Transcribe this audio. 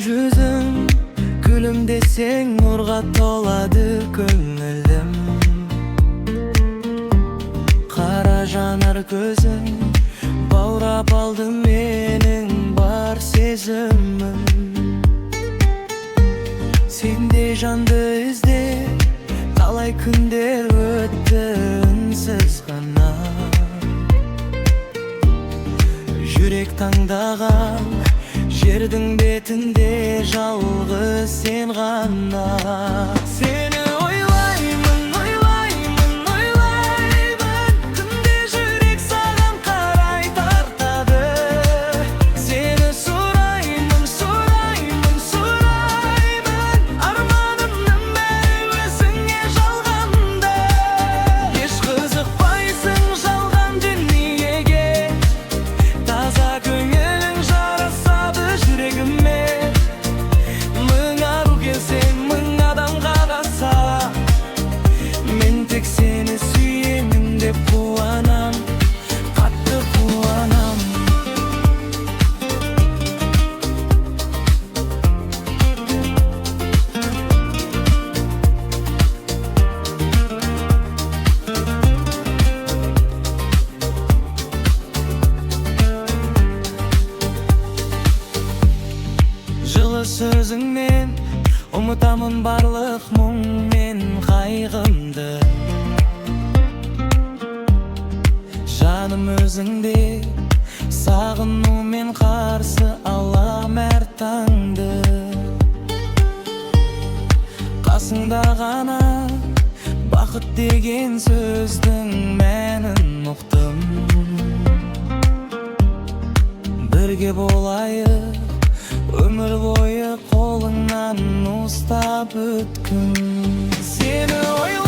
Жүзің күлімдесең, нұрға толады көңілім. Қара жанар көзің баурап алды менің бар сезімім. Сендей жанды іздеп талай күндер өтті үнсіз ғана. Жүрек таңдаған жердің бетінде жалғыз сен ғана. Сені ойлаймын, ойлаймын, ойлаймын. Түнде жүрек саған қарай тартады. Сені сұраймын, сұраймын, сұраймын. Арманымның бәрі өзіңе жалғанды. Еш қызықпайсың жалған дүниеге. Таза көңілің жарасады жүрегіме. Мың ару келсе, мың адам қараса, мен тек сені сүйемін деп қуанам, қатты қуанам. Жылы сөзіңмен ұмытамын барлық мұң мен қайғымды. Жаным өзіңде сағынумен қарсы алам әр таңды. Қасыңда ғана бақыт деген сөздің мәнін ұқтым. Бірге болайық өмір бойы, қолыңнан ұстап өткім. Сені ойлаймын.